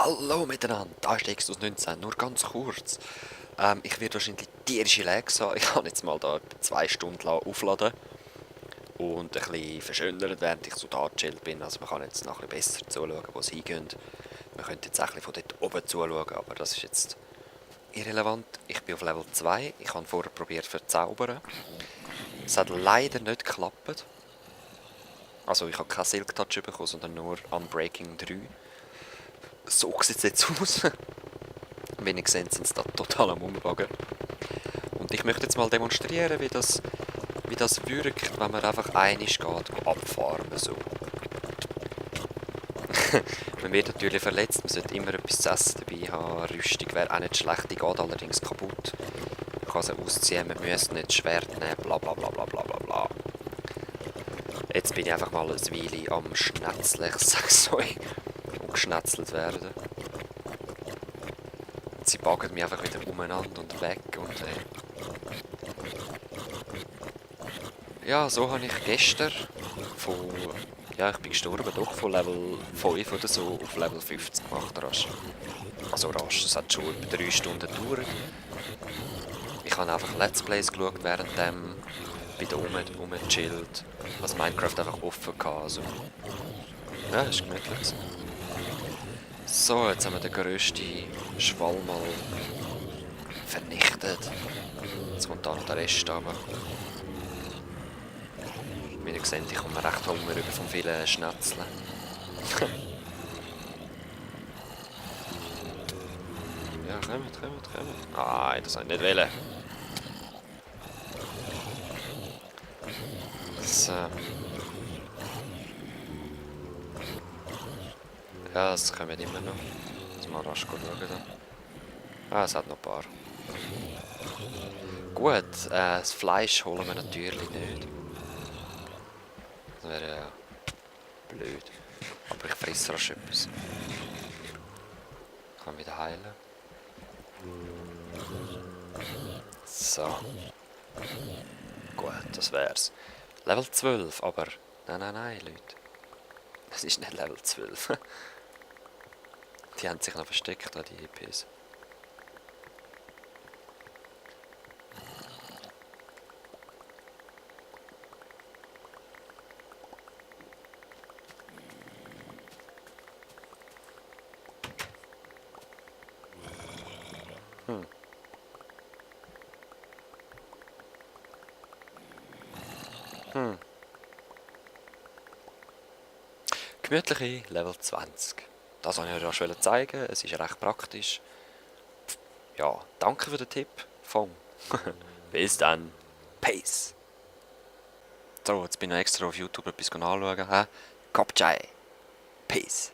Hallo miteinander, da ist Exodus 19, nur ganz kurz. Ich werde wahrscheinlich tierische Lags haben. Ich habe jetzt mal da etwa 2 Stunden lang aufladen und ein bisschen verschönert, während ich so da gechillt bin. Also man kann jetzt noch ein bisschen besser zuschauen, wo es hingeht. Man könnte jetzt auch ein bisschen von dort oben zuschauen, aber das ist jetzt irrelevant. Ich bin auf Level 2, ich habe vorher probiert zu verzaubern. Es hat leider nicht geklappt. Also ich habe keinen Silk Touch bekommen, sondern nur Unbreaking 3. So sieht es jetzt aus. Wie ihr seht, sind sie da total am Umbuggen. Und ich möchte jetzt mal demonstrieren, wie das wirkt, wenn man einfach einig geht, abfarmen so. Man wird natürlich verletzt, man sollte immer etwas zu essen dabei haben. Rüstung wäre auch nicht schlecht, die geht allerdings kaputt. Man kann sie ausziehen, man müsste nicht das Schwert nehmen, bla bla bla bla bla bla bla. Jetzt bin ich einfach mal ein Weile am Schnetzeln, ich sag's euch, und geschnetzelt werden. Sie baggern mich einfach wieder umeinander und weg und ja, so habe ich gestern von, ja, ich bin gestorben, doch von Level 5 oder so auf Level 50 gemacht, rasch. Also rasch, es hat schon über 3 Stunden gedauert. Ich habe einfach Let's Plays geschaut, währenddem bin da rumgechillt, also Minecraft einfach offen gehabt, also ja, ist gemütlich gewesen. So, jetzt haben wir den grössten Schwall mal vernichtet. Jetzt kommt da noch der Rest runter. Wie ihr seht, ich komme recht Hunger über von vielen Schnetzeln. Ja, kommt. Nein, das wollte ich nicht wollen. So. Ja, es kommen immer noch. Jetzt mal rasch schauen da. Ah, es hat noch ein paar. Gut, das Fleisch holen wir natürlich nicht. Das wäre ja blöd. Aber ich fresse rasch etwas. Kann wieder heilen. So. Gut, das wär's. Level 12, aber... Nein, Leute. Es ist nicht Level 12. Die haben sich noch versteckt, die EPs. Gemütliche Level 20. Das wollte ich euch schon zeigen. Es ist recht praktisch. Ja, danke für den Tipp. Fong. Bis dann. Peace. So, jetzt bin ich extra auf YouTube etwas anschauen. Kopchai. Peace.